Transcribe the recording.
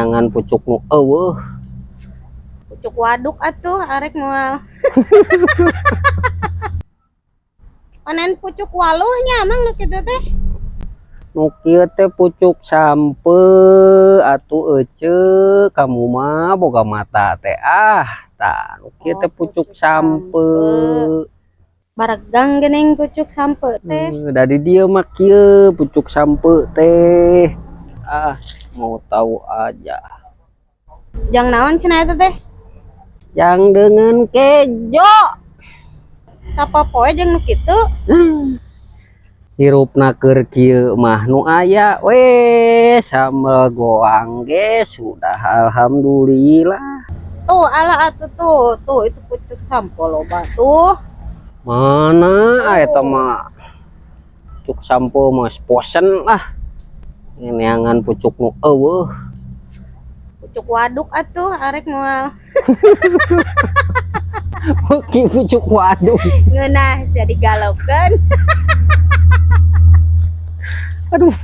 Neangan pucuk nu euweuh. Pucuk waduk atuh arek moal. Panen pucuk waluhnya emang nu kitu teh. Nu kieu teh pucuk sampeu atuh, ece, kamu mah boga mata teh ah. Tah, nu kieu teh Oh, pucuk pucuk sampeu. Baregang geuning pucuk sampeu teh. Da di dieu mah kieu pucuk sampeu teh. Ah, mau tahu aja. Jang naon cenah eta teh? Yang dengan kejo. Sapopoe jeung nu kitu. Hirupna keur kieu mah nu aya we sambal goang ge sudah alhamdulillah. Tuh, ala atuh tuh. Tuh, itu pucuk sampeu loba tuh. Mana eta mah pucuk sampeu mah bosen lah. Neangan pucuk nu euweuh. Pucuk waduk atuh arek moal. Beuki pucuk waduk. Ngeunah jadi galaukeun. Aduh.